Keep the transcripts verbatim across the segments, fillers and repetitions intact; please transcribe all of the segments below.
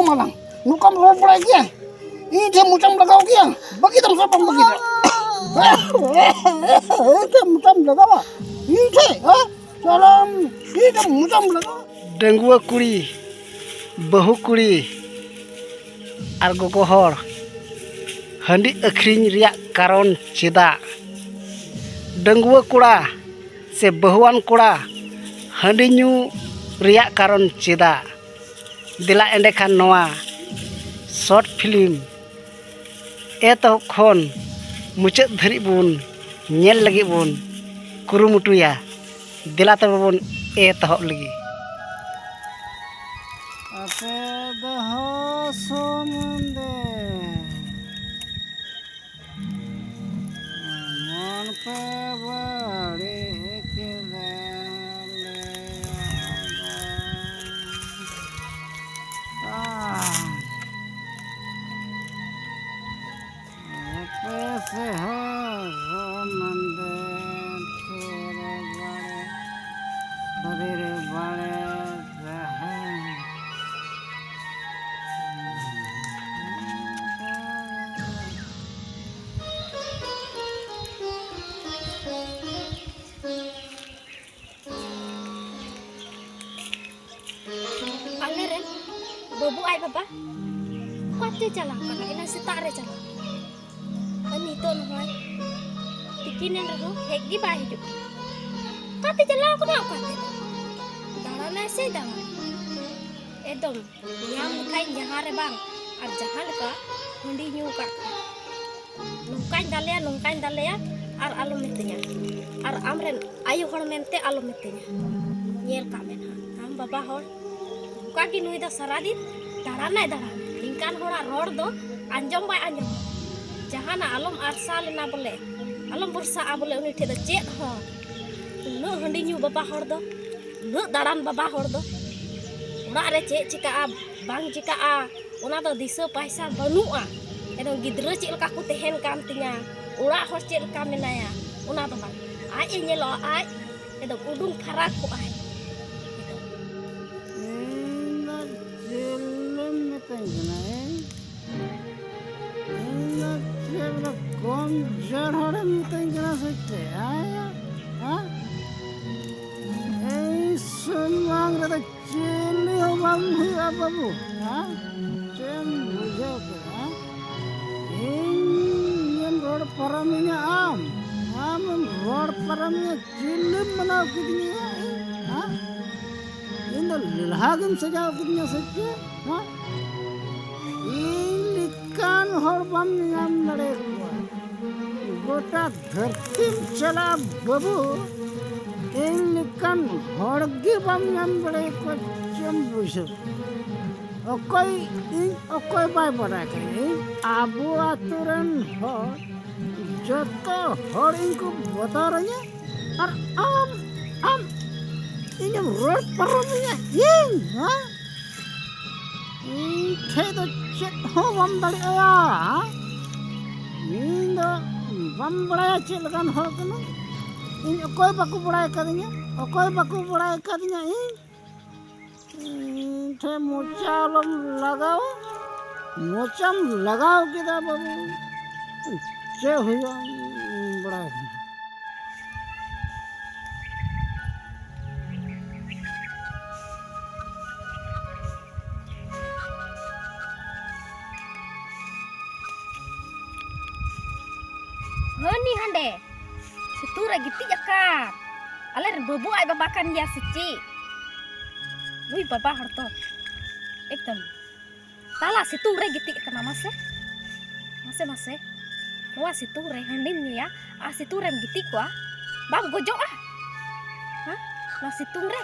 ᱢᱟᱞᱟᱝ, ᱱᱚᱝᱠᱟᱢ ᱨᱚᱲ ᱵᱟᱲᱟᱭ ᱜᱮᱭᱟ? ᱤᱧ ᱴᱷᱮᱱ ᱢᱚᱪᱟᱢ ᱞᱟᱜᱟᱣ ᱜᱮᱭᱟ? ᱵᱟᱹᱜᱤ ᱫᱟᱢ ᱥᱮ ᱵᱟᱢ ᱵᱟᱹᱜᱤ ᱫᱟ? ᱤᱧ ᱴᱷᱮᱱ ᱢᱚᱪᱟᱢ ᱞᱟᱜᱟᱣᱟ? ᱤᱧ ᱴᱷᱮᱱ, ᱦᱮᱸ? ᱥᱟᱞᱟᱢ, ᱤᱧ ᱴᱷᱮᱱ ᱢᱚᱪᱟᱢ ᱞᱟᱜᱟᱣᱟ? ᱰᱟᱺᱜᱩᱣᱟᱹ ᱠᱩᱲᱤ, ᱵᱟᱹᱦᱩ ᱠᱩᱲᱤ ᱟᱨ ᱜᱚᱜᱚ ᱦᱚᱲ ᱦᱟᱺᱰᱤ ᱟᱹᱠᱷᱨᱤᱧ ᱨᱮᱭᱟᱜ ᱠᱟᱨᱚᱱ ᱪᱮᱫᱟᱜ? ᱰᱟᱺᱜᱩᱣᱟᱹ ᱠᱚᱲᱟ ᱥᱮ ᱵᱟᱹᱦᱩᱣᱟᱱ ᱠᱚᱲᱟ ᱦᱟᱺᱰᱤ ᱧᱩ ᱨᱮᱭᱟᱜ ᱠᱟᱨᱚᱱ ᱪᱮᱫᱟᱜ? ᱫᱮᱞᱟ ᱮᱸᱰᱮᱠᱷᱟᱱ ᱱᱚᱣᱟ short film ᱮᱛᱚᱦᱚᱵ ᱠᱷᱚᱱ ᱢᱩᱪᱟᱹᱫ ᱫᱷᱟᱹᱨᱤᱡ ᱵᱚᱱ ᱧᱮᱞ ᱞᱟᱹᱜᱤᱫ ᱵᱚᱱ ᱠᱩᱨᱩᱢᱩᱴᱩᱭᱟ᱾ ᱫᱮᱞᱟ ᱛᱚᱵᱮ ᱵᱚᱱ ᱮᱛᱚᱦᱚᱵ ᱞᱮᱜᱮ᱾ ᱟᱯᱮ ᱫᱚᱦᱚ ᱥᱩᱢᱩᱝ ᱫᱮ ᱢᱚᱱ ᱯᱮ ᱵᱟᱹᱲᱤᱡ ᱠᱮᱫᱟ ᱞᱮ ᱟᱫᱚ᱾ ᱟᱦ᱾ ᱟᱯᱮ ᱥᱮ ᱦᱚᱸ ᱢᱟᱱᱫᱮ ᱛᱷᱚᱨ ᱵᱟᱲᱮ, ᱛᱷᱚᱨᱮ ᱨᱮ ᱵᱟᱲᱮ ᱛᱟᱦᱮᱸ᱾ ᱟᱞᱮᱨᱮᱱ ᱵᱟᱹᱵᱩ ᱟᱡ ᱵᱟᱵᱟ ᱚᱠᱟᱛᱮ ᱪᱟᱞᱟᱣ ᱠᱟᱱᱟ? ᱮᱱᱟᱝ ᱥᱮᱛᱟᱜ ᱨᱮ ᱪᱟᱞᱟᱣ ᱠᱟᱱᱟ, ᱟᱨ ᱱᱤᱛᱚᱜ ᱱᱚᱜᱼᱚᱭ ᱛᱤᱠᱤᱱ ᱮᱱ ᱨᱮᱦᱚᱸ ᱦᱮᱡ ᱜᱮ ᱵᱟᱭ ᱦᱤᱡᱩᱜ ᱠᱟᱱᱟ᱾ ᱚᱠᱟᱛᱮ ᱪᱟᱞᱟᱣ ᱠᱟᱱᱟ? ᱚᱠᱟᱛᱮ ᱫᱟᱬᱟᱱᱟᱭ ᱥᱮ ᱫᱟᱬᱟᱱ? ᱮᱠᱫᱚᱢ ᱧᱟᱢ ᱞᱮᱠᱷᱟᱱ ᱡᱟᱦᱟᱸ ᱨᱮ ᱵᱟᱝ ᱟᱨ ᱡᱟᱦᱟᱸ ᱞᱮᱠᱟ ᱦᱟᱺᱰᱤ ᱧᱩ ᱠᱟᱜ ᱠᱷᱟᱱ᱾ ᱱᱚᱝᱠᱟᱧ ᱫᱟᱞᱮᱭᱟ, ᱱᱚᱝᱠᱟᱧ ᱫᱟᱞᱮᱭᱟ, ᱟᱨ ᱟᱞᱚᱢ ᱢᱤᱛᱟᱹᱧᱟ, ᱟᱨ ᱟᱢᱨᱮᱱ ᱟᱭᱳ ᱦᱚᱲ ᱢᱮᱱᱛᱮ ᱟᱞᱚᱢ ᱢᱤᱛᱟᱹᱧᱟ᱾ ᱧᱮᱞ ᱠᱟᱜ ᱢᱮ ᱱᱟᱦᱟᱜ, ᱟᱢ ᱵᱟᱵᱟ ᱦᱚᱲ ᱚᱱᱠᱟ ᱜᱮ ᱱᱩᱭ ᱫᱚ ᱥᱟᱨᱟᱫᱤᱱ ᱫᱟᱬᱟᱱᱟᱭ ᱫᱟᱬᱟᱱᱟ᱾ ᱱᱤᱝᱠᱟᱱ ᱦᱚᱲᱟᱜ ᱨᱚᱲ ᱫᱚ ᱟᱸᱡᱚᱢ ᱵᱟᱭ ᱟᱸᱡᱚᱢᱟ᱾ ᱡᱟᱦᱟᱱᱟᱜ ᱟᱞᱚᱢ ᱟᱨᱥᱟ ᱞᱮᱱᱟ ᱵᱚᱞᱮ, ᱟᱞᱚᱢ ᱵᱷᱚᱨᱥᱟᱜᱼᱟ ᱵᱚᱞᱮ ᱩᱱᱤ ᱴᱷᱮᱡ ᱫᱚ ᱪᱮᱫ ᱦᱚᱸ᱾ ᱩᱱᱟᱹᱜ ᱦᱟᱺᱰᱤ ᱧᱩ ᱵᱟᱵᱟ ᱦᱚᱲ ᱫᱚ, ᱩᱱᱟᱹᱜ ᱫᱟᱬᱟᱱ ᱵᱟᱵᱟ ᱦᱚᱲ ᱫᱚ᱾ ᱚᱲᱟᱜ ᱨᱮ ᱪᱮᱫ ᱪᱤᱠᱟᱹᱜᱼᱟ ᱵᱟᱝ ᱪᱤᱠᱟᱹᱜᱼᱟ, ᱚᱱᱟ ᱫᱚ ᱫᱤᱥᱟᱹ ᱯᱟᱭᱥᱟ ᱵᱟᱹᱱᱩᱜᱼᱟ᱾ ᱮᱠᱫᱚᱢ ᱜᱤᱫᱽᱨᱟᱹ ᱪᱮᱫ ᱞᱮᱠᱟ ᱠᱚ ᱛᱟᱦᱮᱱ ᱠᱟᱱ ᱛᱤᱧᱟ, ᱚᱲᱟᱜ ᱦᱚᱲ ᱪᱮᱫ ᱞᱮᱠᱟ ᱢᱮᱱᱟᱭᱟ, ᱚᱱᱟ ᱫᱚ ᱵᱟᱝ᱾ ᱟᱡ ᱮ ᱧᱮᱞᱚᱜᱼᱟ, ᱟᱡ ᱮᱠᱫᱚᱢ ᱩᱰᱩᱝ ᱯᱷᱟᱨᱟᱠ ᱠᱚᱜᱼᱟᱭ᱾ ᱤᱧ ᱫᱚ ᱪᱮᱫ ᱮᱢ ᱤᱧ ᱫᱚ ᱪᱮᱫ ᱵᱚᱞᱮ ᱠᱚᱢ ᱡᱳᱨ ᱦᱚᱲᱮᱢ ᱢᱤᱛᱟᱹᱧ ᱠᱟᱱᱟ ᱥᱮ ᱪᱮᱫ? ᱦᱮᱸ? ᱦᱮᱸ? ᱮᱭ ᱥᱩᱢᱟᱝ ᱨᱮᱫᱚ ᱪᱤᱞᱤ ᱦᱚᱸ ᱵᱟᱝ ᱦᱩᱭᱩᱜᱼᱟ ᱵᱟᱹᱵᱩ᱾ ᱦᱮᱸ? ᱪᱮᱫ ᱮᱢ ᱵᱩᱡᱷᱟᱹᱣ ᱠᱮᱫᱟ? ᱤᱧᱮᱢ ᱨᱚᱲ ᱯᱟᱨᱚᱢᱤᱧᱟ ᱟᱢ? ᱟᱢᱮᱢ ᱨᱚᱲ ᱯᱟᱨᱚᱢᱤᱧᱟ, ᱪᱤᱞᱤᱢ ᱢᱟᱱᱟᱣ ᱠᱤᱫᱤᱧᱟ? ᱦᱮᱸ? ᱤᱧ ᱫᱚ ᱞᱮᱞᱦᱟ ᱜᱮᱢ ᱥᱟᱡᱟᱣ ᱠᱤᱫᱤᱧᱟ ᱥᱮ ᱪᱮᱫ? ᱦᱮᱸ? ᱤᱧ ᱞᱮᱠᱟᱱ ᱦᱚᱲ ᱵᱟᱢ ᱧᱟᱢ ᱫᱟᱲᱮᱭᱟᱠᱚᱣᱟ᱾ ᱜᱚᱴᱟ ᱫᱷᱟᱹᱨᱛᱤᱢ ᱪᱟᱞᱟᱜᱼᱟ ᱵᱟᱹᱵᱩ, ᱤᱧ ᱞᱮᱠᱟᱱ ᱦᱚᱲ ᱜᱮ ᱵᱟᱢ ᱧᱟᱢ ᱫᱟᱲᱮᱭᱟᱠᱚᱣᱟ᱾ ᱪᱮᱫ ᱮᱢ ᱵᱩᱡᱷᱟᱹᱣ? ᱚᱠᱚᱭ ᱤᱧ, ᱚᱠᱚᱭ ᱵᱟᱭ ᱵᱟᱰᱟᱭ ᱠᱟᱱᱟ? ᱤᱧ ᱟᱵᱚ ᱟᱛᱳ ᱨᱮᱱ ᱦᱚᱲ ᱡᱚᱛᱚ ᱦᱚᱲ ᱤᱧ ᱠᱚ ᱵᱚᱛᱚᱨᱟᱹᱧᱟ, ᱟᱨ ᱟᱢ, ᱟᱢ ᱤᱧᱮᱢ ᱨᱚᱲ ᱯᱟᱨᱚᱢᱤᱧᱟ ᱤᱧ, ᱦᱮᱸ? ᱤᱧ ᱴᱷᱮᱡ ᱫᱚ ᱪᱮᱫ ᱦᱚᱸ ᱵᱟᱢ ᱫᱟᱲᱮᱭᱟᱜᱼᱟ᱾ ᱤᱧ ᱫᱚ ᱵᱟᱢ ᱵᱟᱲᱟᱭᱟ ᱪᱮᱫ ᱞᱮᱠᱟᱱ ᱦᱚᱲ ᱠᱟᱱᱟᱧ᱾ ᱤᱧ ᱚᱠᱚᱭ ᱵᱟᱠᱚ ᱵᱟᱲᱟᱭ ᱠᱟᱫᱤᱧᱟ, ᱚᱠᱚᱭ ᱵᱟᱠᱚ ᱵᱟᱲᱟᱭ ᱠᱟᱫᱤᱧᱟ ᱤᱧ᱾ ᱤᱧ ᱴᱷᱮᱱ ᱢᱚᱪᱟ ᱟᱞᱚᱢ ᱞᱟᱜᱟᱣᱟ᱾ ᱢᱚᱪᱟᱢ ᱞᱟᱜᱟᱣ ᱠᱮᱫᱟ ᱵᱟᱹᱵᱩ, ᱪᱮᱫ ᱦᱩᱭᱩᱜᱼᱟ ᱤᱧ ᱵᱟᱲᱟᱭ ᱠᱟᱱᱟ᱾ ᱦᱟᱹᱱᱤ ᱦᱟᱸᱰᱮ ᱥᱤᱛᱩᱝ ᱨᱮ ᱜᱤᱛᱤᱡ ᱟᱠᱟᱫ᱾ ᱟᱞᱮ ᱨᱮᱱ ᱵᱟᱹᱵᱩ ᱟᱡ ᱵᱟᱵᱟ ᱠᱟᱱ ᱜᱮᱭᱟ ᱥᱮ ᱪᱮᱫ? ᱩᱭ ᱵᱟᱵᱟ ᱦᱚᱲ ᱫᱚ ᱮᱠᱫᱚᱢ ᱛᱟᱞᱟ ᱥᱤᱛᱩᱝ ᱨᱮ ᱜᱤᱛᱤᱡ ᱟᱠᱟᱱᱟ᱾ ᱢᱟᱥᱮ, ᱢᱟᱥᱮ, ᱢᱟᱥᱮ, ᱱᱚᱣᱟ ᱥᱤᱛᱩᱝ ᱨᱮ ᱦᱟᱺᱰᱤᱢ ᱧᱩᱭᱟ ᱟᱨ ᱥᱤᱛᱩᱝ ᱨᱮᱢ ᱜᱤᱛᱤᱡ ᱠᱚᱜᱼᱟ, ᱵᱟᱢ ᱜᱚᱡᱚᱜᱼᱟ? ᱦᱮᱸ? ᱱᱚᱣᱟ ᱥᱤᱛᱩᱝ ᱨᱮ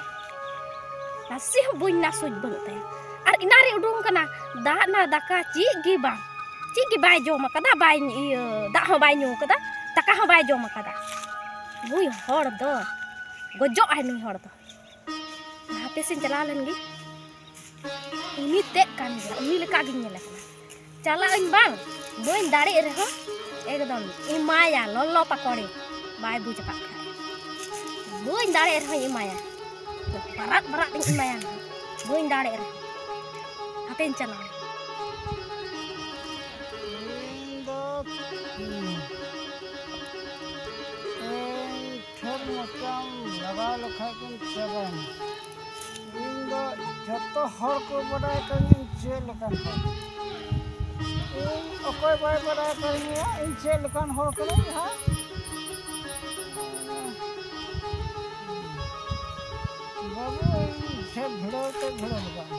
ᱱᱟᱥᱮ ᱦᱚᱸ ᱵᱩᱡᱽ ᱱᱟ ᱥᱩᱡᱽ ᱵᱟᱹᱱᱩᱜ ᱛᱟᱭᱟ᱾ ᱟᱨ ᱮᱱᱟᱱ ᱨᱮ ᱩᱰᱩᱝ ᱠᱟᱱᱟ, ᱫᱟᱜ ᱱᱟ ᱫᱟᱠᱟ ᱪᱮᱫ ᱜᱮ ᱵᱟᱝ, ᱪᱮᱫ ᱜᱮ ᱵᱟᱭ ᱡᱚᱢ ᱟᱠᱟᱫᱟ, ᱵᱟᱭ ᱤᱭᱟᱹ, ᱫᱟᱜ ᱦᱚᱸ ᱵᱟᱭ ᱧᱩ ᱟᱠᱟᱫᱟ, ᱫᱟᱠᱟ ᱦᱚᱸ ᱵᱟᱭ ᱡᱚᱢ ᱟᱠᱟᱫᱟ᱾ ᱱᱩᱭ ᱦᱚᱲ ᱫᱚ ᱜᱚᱡᱚᱜ ᱟᱭ, ᱱᱩᱭ ᱦᱚᱲ ᱫᱚ᱾ ᱡᱟᱦᱟᱸ ᱛᱤᱥᱤᱧ ᱪᱟᱞᱟᱣ ᱞᱮᱱ ᱜᱮ, ᱩᱱᱤ ᱛᱮᱫ ᱠᱟᱱ ᱜᱮᱭᱟ, ᱩᱱᱤ ᱞᱮᱠᱟ ᱜᱤᱧ ᱧᱮᱞᱮ ᱠᱟᱱᱟ᱾ ᱪᱟᱞᱟᱜ ᱟᱹᱧ ᱵᱟᱝ, ᱵᱟᱹᱧ ᱫᱟᱲᱮᱜ ᱨᱮᱦᱚᱸ ᱮᱠᱫᱚᱢ ᱮᱢᱟᱭᱟ ᱞᱚᱞᱚ ᱯᱟᱠᱚᱲᱤ, ᱵᱟᱭ ᱵᱩᱡᱽ ᱟᱠᱟᱫ ᱠᱷᱟᱱ᱾ ᱵᱟᱹᱧ ᱫᱟᱲᱮᱜ ᱨᱮᱦᱚᱸᱧ ᱮᱢᱟᱭᱟ, ᱵᱟᱨᱟᱫ ᱵᱟᱨᱟᱫ ᱤᱧ ᱮᱢᱟᱭᱟ, ᱵᱟᱹᱧ ᱫᱟᱲᱮᱜ ᱨᱮᱦᱚᱸ᱾ ᱦᱟᱯᱮᱧ ᱪᱟᱞᱟᱣ ᱞᱮᱱ᱾ ᱪᱟᱵᱟ ᱞᱮᱠᱷᱟᱡ ᱵᱚᱱ ᱪᱟᱵᱟᱭᱮᱱᱟ᱾ ᱤᱧ ᱫᱚ ᱡᱚᱛᱚ ᱦᱚᱲ ᱠᱚ ᱵᱟᱰᱟᱭ ᱠᱟᱹᱧᱟᱹᱧ ᱪᱮᱫ ᱞᱮᱠᱟᱱ ᱦᱚᱲ᱾ ᱤᱧ ᱚᱠᱚᱭ ᱵᱟᱭ ᱵᱟᱰᱟᱭ ᱠᱟᱹᱧᱟ ᱤᱧ ᱪᱮᱫ ᱞᱮᱠᱟᱱ ᱦᱚᱲ ᱠᱟᱱᱟᱧ ᱦᱟᱸᱜ᱾ ᱵᱟᱹᱵᱩ, ᱤᱧ ᱴᱷᱮᱱ ᱵᱷᱤᱲᱟᱹᱣ ᱛᱮ ᱵᱷᱤᱲᱟᱹᱣ ᱞᱟᱜᱟᱜᱼᱟ᱾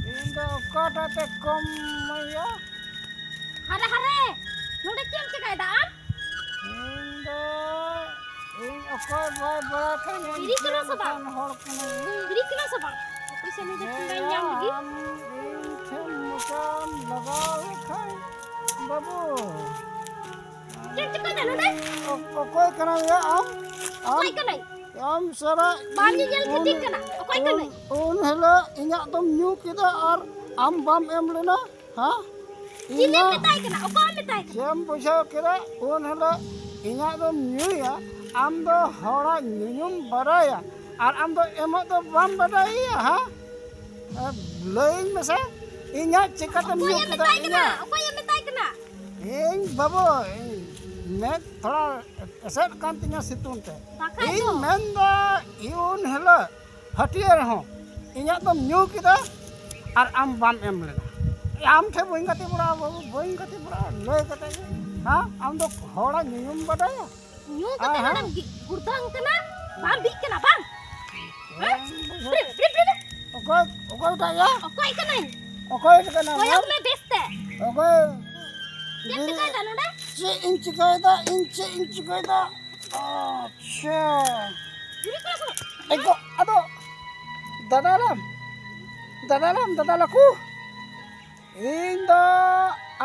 ᱤᱧ ᱫᱚ ᱚᱠᱟᱴᱟᱜ ᱛᱮ ᱠᱚᱢ ᱤᱭᱟᱹ? ᱦᱟᱨᱮ, ᱦᱟᱨᱮ, ᱱᱚᱰᱮ ᱪᱮᱫ ᱮᱢ ᱪᱤᱠᱟᱹᱭᱮᱫᱟ ᱟᱢ? ᱤᱧ ᱫᱚ, ᱤᱧ ᱚᱠᱚᱭ ᱵᱟᱭ ᱵᱟᱲᱟᱭ ᱠᱟᱹᱧ, ᱤᱧ ᱵᱤᱨᱤ ᱠᱟᱱᱟ ᱥᱮ ᱵᱟᱝ? ᱪᱮᱫ ᱞᱮᱠᱟᱱ ᱦᱚᱲ ᱠᱟᱹᱱᱟᱹᱧ? ᱵᱤᱨᱤ ᱠᱟᱱᱟ ᱥᱮ ᱵᱟᱝ? ᱚᱠᱚᱭ ᱥᱮ ᱱᱩᱭ ᱫᱚ ᱦᱮᱸ, ᱪᱮᱸᱜᱟᱭ ᱧᱟᱢ ᱞᱟᱹᱜᱤᱫ? ᱟᱢ ᱤᱧ ᱴᱷᱮᱱ ᱢᱚᱪᱟᱢ ᱞᱟᱜᱟᱣ ᱞᱮᱠᱷᱟᱱ, ᱵᱟᱹᱵᱩ, ᱪᱮᱫ ᱪᱤᱠᱟᱹᱭᱮᱫᱟ ᱱᱚᱰᱮ? ᱚ-, ᱚᱠᱚᱭ ᱠᱟᱱᱟᱢ ᱭᱟ ᱟᱢ? ᱟᱢ, ᱚᱠᱚᱭ ᱠᱟᱱᱟᱹᱧ? ᱟᱢ ᱥᱟᱞᱟᱜ ᱵᱟᱢ ᱧᱮᱧᱮᱞ ᱩᱱ, ᱴᱷᱤᱠ ᱠᱟᱱᱟ? ᱚᱠᱚᱭ ᱩᱱ, ᱠᱟᱱᱟᱹᱧ? ᱩᱱ ᱦᱤᱞᱳᱜ ᱤᱧᱟᱹᱜ ᱫᱚᱢ ᱧᱩ ᱠᱮᱫᱟ ᱟᱨ ᱟᱢ ᱵᱟᱢ ᱮᱢ ᱞᱮᱱᱟ, ᱦᱮᱸ? ᱪᱤᱞᱤᱢ ᱤᱧᱟᱹᱜ ᱢᱮᱛᱟᱭ ᱠᱟᱱᱟ? ᱚᱠᱚᱭᱮᱢ ᱢᱮᱛᱟᱭ ᱠᱟᱱᱟ? ᱪᱮᱫ ᱮᱢ ᱵᱩᱡᱷᱟᱹᱣ ᱠᱮᱫᱟ? ᱩᱱ ᱦᱤᱞᱳᱜ ᱤᱧᱟᱹᱜ ᱫᱚᱢ ᱧᱩᱭᱟ, ᱟᱢ ᱫᱚ ᱦᱚᱲᱟᱜ ᱧᱩᱧᱩᱢ ᱵᱟᱰᱟᱭᱟ ᱟᱨ ᱟᱢ ᱫᱚ ᱮᱢᱚᱜ ᱫᱚ ᱵᱟᱢ ᱵᱟᱰᱟᱭᱟ, ᱦᱮᱸ? ᱞᱟᱹᱭᱟᱹᱧ ᱢᱮᱥᱮ, ᱤᱧᱟᱹᱜ ᱪᱤᱠᱟᱹᱛᱮᱢ ᱧᱩ ᱚᱠᱚᱭᱮᱢ ᱠᱮᱫᱟ? ᱢᱮᱛᱟᱭ ᱠᱟᱱᱟ? ᱤᱧᱟᱹᱜ? ᱚᱠᱚᱭᱮᱢ ᱢᱮᱛᱟᱭ ᱠᱟᱱᱟ? ᱤᱧ ᱵᱟᱹᱵᱩ, ᱤᱧ ᱢᱮᱫ ᱛᱷᱚᱲᱟ ᱮᱥᱮᱫ ᱠᱟᱱ ᱛᱤᱧᱟᱹ ᱥᱤᱛᱩᱝ ᱛᱮ᱾ ᱵᱟᱠᱷᱟᱡ ᱤᱧ ᱫᱚ᱾ ᱢᱮᱱᱫᱟ, ᱩᱱ ᱦᱤᱞᱳᱜ ᱦᱟᱹᱴᱤᱭᱟᱹ ᱨᱮᱦᱚᱸ ᱤᱧᱟᱹᱜ ᱫᱚᱢ ᱧᱩ ᱠᱮᱫᱟ ᱟᱨ ᱟᱢ ᱵᱟᱢ ᱮᱢ ᱞᱮᱱᱟ᱾ ᱟᱢ ᱴᱷᱮᱱ ᱵᱟᱹᱧ ᱜᱟᱛᱮ ᱵᱟᱲᱟᱜᱼᱟ ᱵᱟᱹᱵᱩ, ᱵᱟᱹᱧ ᱜᱟᱛᱮ ᱵᱟᱲᱟᱜᱼᱟ, ᱞᱟᱹᱭ ᱠᱟᱛᱮ ᱜᱮ᱾ ᱦᱮᱸ, ᱟᱢ ᱫᱚ ᱦᱚᱲᱟᱜ ᱧᱩᱧᱩᱢ ᱵᱟᱰᱟᱭᱟ? ᱧᱩ ᱠᱟᱛᱮ ᱟᱭ ᱦᱟᱸ᱾ ᱱᱚᱰᱮᱢ ᱜᱤ-, ᱜᱩᱲᱫᱟᱝ ᱠᱟᱱᱟ, ᱵᱟᱢ ᱵᱤᱜ ᱠᱟᱱᱟ ᱵᱟᱝ? ᱦᱮᱸ? ᱵᱤᱨᱤᱫ, ᱵᱤᱨᱤᱫ, ᱵᱤᱨᱤᱫ᱾ ᱚᱠᱚᱭ, ᱚᱠᱚᱭᱴᱟᱜ ᱭᱟ? ᱚᱠᱚᱭ ᱠᱟᱱᱟᱹᱧ? ᱚᱠᱚᱭ ᱠᱟᱱᱟᱢ ᱠᱚᱭᱚᱜ ᱭᱟ? ᱢᱮ ᱵᱮᱥ ᱛᱮ᱾ ᱚᱠᱚᱭ? ᱪᱮᱫ ᱮᱢ ᱵᱤᱨᱤᱫ᱾ ᱪᱤᱠᱟᱹᱭᱮᱫᱟ ᱱᱚᱰᱮ? ᱪᱮᱫ ᱤᱧ ᱪᱤᱠᱟᱹᱭᱮᱫᱟ? ᱤᱧ ᱪᱮᱫ ᱤᱧ ᱪᱤᱠᱟᱹᱭᱮᱫᱟ? ᱟᱪᱪᱷᱟ᱾ ᱵᱤᱨᱤᱫ ᱠᱟᱱᱟ ᱥᱮ ᱵᱟᱝ? ᱮᱜᱳ, ᱟᱫᱚ ᱫᱟᱫᱟᱞᱟᱢ, ᱫᱟᱫᱟᱞᱟᱢ, ᱫᱟᱫᱟᱞᱟᱠᱩ᱾ ᱤᱧ ᱫᱚ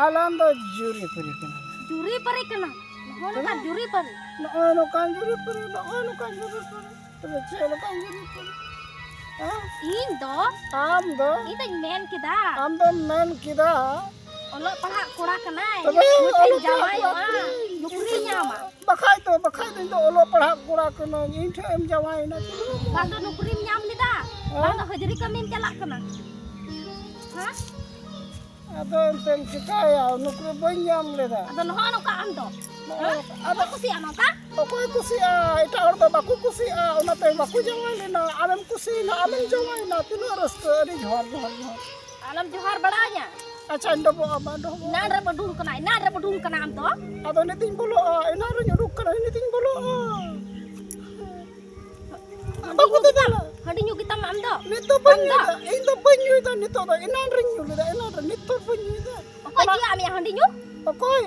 ᱟᱞᱟᱝ ᱫᱚ ᱡᱩᱨᱤᱯᱟᱹᱨᱤ ᱠᱟᱱᱟ᱾ ᱡᱩᱨᱤᱯᱟᱹᱨᱤ ᱠᱟᱱᱟ? ᱱᱚᱜᱼᱚ ᱱᱚᱝᱠᱟᱱ ᱦᱮᱸ? ᱡᱩᱨᱤᱯᱟᱹᱨᱤ? ᱱᱚᱜᱼᱚᱭ ᱱᱚᱝᱠᱟᱱ ᱡᱩᱨᱤᱯᱟᱹᱨᱤ, ᱱᱚᱜᱼᱚᱭ ᱱᱚᱝᱠᱟᱱ ᱡᱩᱨᱤᱯᱟᱹᱨᱤ᱾ ᱛᱚᱵᱮ ᱪᱮᱫ ᱞᱮᱠᱟᱱ ᱡᱩᱨᱤᱯᱟᱹᱨᱤ? ᱦᱮᱸ? ᱤᱧ ᱫᱚ ᱟᱢ ᱫᱚ? ᱤᱧ ᱫᱚᱧ ᱢᱮᱱ ᱠᱮᱫᱟ᱾ ᱟᱢ ᱫᱚᱢ ᱢᱮᱱ ᱠᱮᱫᱟ᱾ ᱚᱞᱚᱜ ᱯᱟᱲᱦᱟᱜ ᱠᱚᱲᱟ ᱠᱟᱱᱟᱭ᱾ ᱛᱚᱵᱮ ᱱᱩᱭ ᱴᱷᱮᱱ ᱚᱞᱚᱜ ᱯᱟᱲᱦᱟᱜ ᱡᱟᱶᱟᱭᱚᱜᱼᱟ, ᱠᱚᱲᱟ ᱠᱟᱱᱟᱭ᱾ ᱱᱩᱠᱨᱤ ᱧᱟᱢᱟ᱾ ᱵᱟᱠᱷᱟᱡ ᱫᱚ, ᱵᱟᱠᱷᱟᱡ ᱫᱚ ᱤᱧ ᱫᱚ ᱚᱞᱚᱜ ᱯᱟᱲᱦᱟᱜ ᱠᱚᱲᱟ ᱠᱟᱹᱱᱟᱹᱧ, ᱤᱧ ᱴᱷᱮᱱ ᱮᱢ ᱡᱟᱶᱟᱭᱮᱱᱟ ᱪᱮᱫ? ᱵᱟᱝ ᱫᱚ ᱱᱩᱠᱨᱤᱢ ᱧᱟᱢ ᱞᱮᱫᱟ, ᱦᱮᱸ? ᱵᱟᱝ ᱫᱚ ᱦᱟᱹᱡᱨᱤ ᱠᱟᱹᱢᱤᱢ ᱪᱟᱞᱟᱜ ᱠᱟᱱᱟ᱾ ᱦᱮᱸ? ᱟᱫᱚ ᱮᱱᱛᱮᱢ ᱪᱤᱠᱟᱹᱭᱟ, ᱱᱩᱠᱨᱤ ᱵᱟᱹᱧ ᱧᱟᱢ ᱞᱮᱫᱟ᱾ ᱟᱫᱚ ᱱᱚᱜᱼᱚ ᱱᱚᱝᱠᱟ ᱟᱢ ᱫᱚ? ᱱᱚᱜᱼᱚ ᱦᱮᱸ? ᱱᱚᱝᱠᱟ᱾ ᱟᱫᱚ ᱚᱠᱚᱭ ᱠᱩᱥᱤᱭᱟᱜᱼᱟ ᱱᱚᱝᱠᱟ? ᱚᱠᱚᱭ ᱠᱩᱥᱤᱭᱟᱜᱼᱟ? ᱮᱴᱟᱜ ᱦᱚᱲ ᱫᱚ ᱵᱟᱠᱚ ᱠᱩᱥᱤᱭᱟᱜᱼᱟ, ᱚᱱᱟᱛᱮ ᱵᱟᱠᱚ ᱡᱟᱶᱟᱭ ᱞᱮᱱᱟ᱾ ᱟᱢᱮᱢ ᱠᱩᱥᱤᱭᱮᱱᱟ, ᱟᱢᱮᱢ ᱡᱟᱶᱟᱭᱮᱱᱟ, ᱛᱤᱱᱟᱹᱜ ᱨᱟᱹᱥᱠᱟᱹ᱾ ᱟᱹᱰᱤ ᱡᱚᱦᱟᱨ, ᱡᱚᱦᱟᱨ, ᱡᱚᱦᱟᱨ᱾ ᱟᱞᱚᱢ ᱡᱚᱦᱟᱨ ᱵᱟᱲᱟᱣᱟᱹᱧᱟ᱾ ᱟᱪᱪᱷᱟ, ᱤᱧ ᱰᱚᱵᱚᱜᱼᱟ, ᱵᱟᱝ ᱰᱚᱵᱚᱜᱼᱟ᱾ ᱮᱱᱟᱱ ᱨᱮ ᱵᱟᱹᱰᱩᱝ ᱠᱟᱱᱟ, ᱮᱱᱟᱱ ᱨᱮ ᱵᱟᱹᱰᱩᱝ ᱠᱟᱱᱟ ᱟᱢ ᱫᱚ᱾ ᱟᱫᱚ ᱱᱤᱛᱤᱧ ᱵᱚᱞᱚᱜᱼᱟ, ᱮᱱᱟᱱ ᱨᱤᱧ ᱩᱰᱩᱠ ᱠᱟᱱᱟ, ᱱᱤᱛᱤᱧ ᱵᱚᱞᱚᱜᱼᱟ᱾ ᱵᱟᱠᱚ ᱫᱟᱫᱟᱞᱟ᱾ ᱦᱟᱺᱰᱤ ᱧᱩ ᱜᱮᱛᱟᱢ ᱟᱢ ᱫᱚ? ᱱᱤᱛ ᱫᱚ ᱵᱟᱹᱧ ᱟᱢ ᱫᱚ? ᱧᱩᱭᱫᱟ, ᱤᱧ ᱫᱚ ᱵᱟᱹᱧ ᱧᱩᱭᱫᱟ ᱱᱤᱛᱚᱜ ᱫᱚ, ᱮᱱᱟᱱ ᱨᱤᱧ ᱧᱩ ᱞᱮᱫᱟ, ᱮᱱᱟᱱ ᱨᱮ, ᱱᱤᱛ ᱫᱚ ᱵᱟᱹᱧ ᱧᱩᱭᱫᱟ᱾ ᱚᱠᱚᱭ ᱚᱱᱟ ᱪᱮᱫ ᱟᱢᱮᱭᱟ ᱦᱟᱺᱰᱤ ᱧᱩ? ᱚᱠᱚᱭ?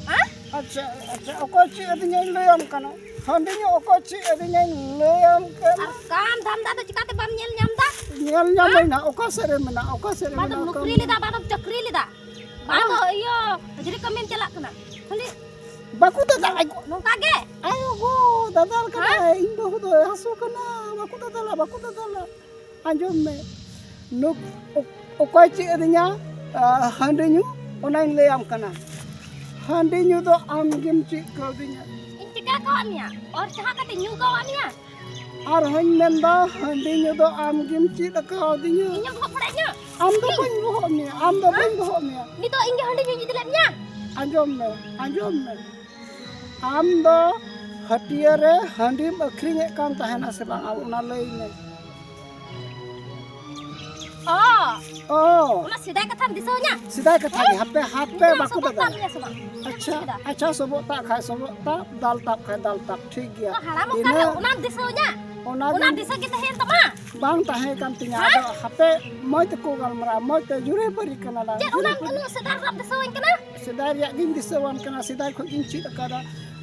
ᱦᱮᱸ? ᱟᱪᱪᱷᱟ, ᱟᱪᱪᱷᱟ, ᱚᱠᱚᱭ ᱪᱮᱫ ᱟᱹᱫᱤᱧᱟᱭ ᱞᱟᱹᱭᱟᱢ ᱠᱟᱱᱟ᱾ ᱦᱟᱺᱰᱤ ᱧᱩ ᱚᱠᱚᱭ ᱪᱮᱫ ᱟᱹᱫᱤᱧᱟᱭ ᱞᱟᱹᱭᱟᱢ ᱠᱟᱱᱟ᱾ ᱟᱨ ᱠᱟᱢ ᱫᱷᱟᱱᱫᱟ ᱫᱚ ᱪᱤᱠᱟᱛᱮ ᱵᱟᱢ ᱧᱮᱞ ᱧᱟᱢ ᱫᱟ? ᱧᱮᱞ ᱧᱟᱢ ᱦᱮᱸ? ᱟᱹᱧ ᱱᱟ, ᱚᱠᱟ ᱥᱮᱫ ᱨᱮ ᱢᱮᱱᱟᱜᱼᱟ, ᱚᱠᱟ ᱥᱮᱫ ᱨᱮ ᱵᱟᱝ ᱫᱚᱢ ᱢᱮᱱᱟᱜᱼᱟ, ᱱᱚᱠᱨᱤ ᱠᱟᱹᱢᱤ? ᱞᱮᱫᱟ, ᱵᱟᱝ ᱫᱚᱢ ᱪᱟᱹᱠᱨᱤ ᱞᱮᱫᱟ, ᱵᱟᱝ ᱫᱚ ᱤᱭᱟᱹ ᱦᱟᱡᱨᱤ ᱠᱟᱹᱢᱤᱢ ᱪᱟᱞᱟᱜ ᱠᱟᱱᱟ᱾ ᱠᱷᱟᱹᱞᱤ ᱵᱟᱠᱚ ᱫᱟᱫᱟᱞ ᱟᱡ ᱜᱚ᱾ ᱱᱚᱝᱠᱟ ᱜᱮ? ᱟᱭᱳ ᱜᱚ, ᱫᱟᱫᱟᱞ ᱠᱟᱱᱟᱭ, ᱦᱮᱸ? ᱤᱧ ᱵᱟᱹᱦᱩ ᱫᱚ ᱦᱟᱹᱥᱩ ᱠᱟᱱᱟ, ᱵᱟᱠᱚ ᱫᱟᱫᱟᱞᱟ, ᱵᱟᱠᱚ ᱫᱟᱫᱟᱞᱟ᱾ ᱟᱸᱡᱚᱢ ᱢᱮ, ᱱᱩᱠ-, ᱚ-, ᱚᱠᱚᱭ ᱪᱮᱫ ᱟᱹᱫᱤᱧᱟ? ᱟ, ᱦᱟᱺᱰᱤ ᱧᱩ, ᱚᱱᱟᱧ ᱞᱟᱹᱭᱟᱢ ᱠᱟᱱᱟ᱾ ᱦᱟᱺᱰᱤ ᱧᱩ ᱫᱚ ᱟᱢ ᱜᱮᱢ ᱪᱮᱫ ᱠᱟᱣᱫᱤᱧᱟ᱾ ᱤᱧ ᱪᱤᱠᱟ ᱠᱟᱣᱟᱫ ᱢᱮᱭᱟ? ᱚᱨ ᱪᱟᱦᱟ ᱠᱟᱛᱮ ᱧᱩ ᱠᱟᱣᱟᱫ ᱢᱮᱭᱟ? ᱟᱨᱦᱚᱸᱧ ᱢᱮᱱᱫᱟ, ᱦᱟᱺᱰᱤ ᱧᱩ ᱫᱚ ᱟᱢ ᱜᱮᱢ ᱪᱮᱫ ᱟᱠᱟᱣᱫᱤᱧᱟ᱾ ᱤᱧᱮᱢ ᱵᱚᱦᱚᱜ ᱯᱷᱚᱲᱟᱭᱮᱫ ᱧᱟ? ᱟᱢ ᱫᱚ ᱤᱧ? ᱵᱟᱹᱧ ᱵᱚᱦᱚᱜ ᱢᱮᱭᱟ, ᱟᱢ ᱫᱚ ᱦᱮᱸ? ᱵᱟᱹᱧ ᱵᱚᱦᱚᱜ ᱢᱮᱭᱟ᱾ ᱱᱤᱛᱚᱜ ᱤᱧ ᱜᱮ ᱦᱟᱺᱰᱤ ᱧᱩᱧ ᱤᱫᱤ ᱞᱮᱫ ᱢᱮᱭᱟ? ᱟᱸᱡᱚᱢ ᱢᱮ, ᱟᱸᱡᱚᱢ ᱢᱮ᱾ ᱟᱢ ᱫᱚ ᱦᱟᱹᱴᱤᱭᱟᱹ ᱨᱮ ᱦᱟᱺᱰᱤᱢ ᱟᱹᱠᱷᱨᱤᱧᱮᱫ ᱠᱟᱱ ᱛᱟᱦᱮᱱᱟ ᱥᱮ ᱵᱟᱝ? ᱟᱢ ᱚᱱᱟ ᱞᱟᱹᱭ ᱢᱮ᱾ ᱚ, ᱚ᱾ ᱚᱱᱟ ᱥᱮᱫᱟᱭ ᱠᱟᱛᱷᱟᱢ ᱫᱤᱥᱟᱹᱣᱧᱟ? ᱥᱮᱫᱟᱭ ᱠᱟᱛᱷᱟ ᱜᱮ, ᱦᱮᱸ? ᱦᱟᱯᱮ, ᱦᱟᱯᱮ, ᱤᱧ ᱵᱟᱠᱚ ᱥᱚᱵᱚᱫ ᱫᱟᱫᱟ᱾ ᱛᱟᱜ ᱢᱮᱭᱟ ᱥᱮ ᱵᱟᱝ? ᱟᱪᱪᱷᱟ, ᱪᱮᱫᱟᱜ? ᱟᱪᱪᱷᱟ, ᱥᱚᱵᱚᱜ ᱛᱟᱜ ᱠᱷᱟᱡ ᱥᱚᱵᱚᱜ ᱛᱟᱜ, ᱫᱟᱞ ᱛᱟᱵ ᱠᱷᱟᱡ ᱫᱟᱞ ᱛᱟᱵ, ᱴᱷᱤᱠ ᱜᱮᱭᱟ᱾ ᱛᱚ ᱦᱟᱲᱟᱢᱚᱜ ᱠᱟᱱ ᱤᱱᱟᱹ ᱫᱚ ᱚᱱᱟᱢ ᱫᱤᱥᱟᱹᱣᱧᱟ? ᱚᱱᱟ ᱚᱱᱟ ᱜᱮ ᱫᱤᱥᱟᱹ ᱜᱮ ᱛᱟᱦᱮᱸᱭᱮᱱ ᱛᱟᱢᱟ? ᱵᱟᱝ ᱛᱟᱦᱮᱸ ᱠᱟᱱ ᱛᱤᱧᱟ, ᱦᱮᱸ? ᱟᱫᱚ ᱦᱟᱯᱮ ᱢᱚᱡᱽ ᱛᱮᱠᱚ ᱜᱟᱞᱢᱟᱨᱟᱣᱟ, ᱢᱚᱡᱽ ᱛᱮ ᱡᱩᱨᱤ ᱯᱟᱹᱨᱤ ᱠᱟᱱᱟ ᱞᱟᱝ, ᱪᱮᱫ ᱡᱩᱨᱤ ᱚᱱᱟᱢ ᱯᱟᱹᱨᱤ᱾ ᱩᱱᱟᱹᱜ ᱥᱮᱫᱟᱭ ᱨᱮᱱᱟᱜ ᱫᱤᱥᱟᱹᱣᱟᱹᱧ ᱠᱟᱱᱟ? ᱥᱮᱫᱟᱭ ᱨᱮᱭᱟᱜ ᱜᱤᱧ ᱫᱤᱥᱟᱹᱣᱟᱢ ᱠᱟᱱᱟ, ᱥᱮᱫᱟᱭ ᱠᱷᱚᱡ ᱜᱤᱧ ᱪᱮᱫ ᱟᱠᱟᱫᱟ᱾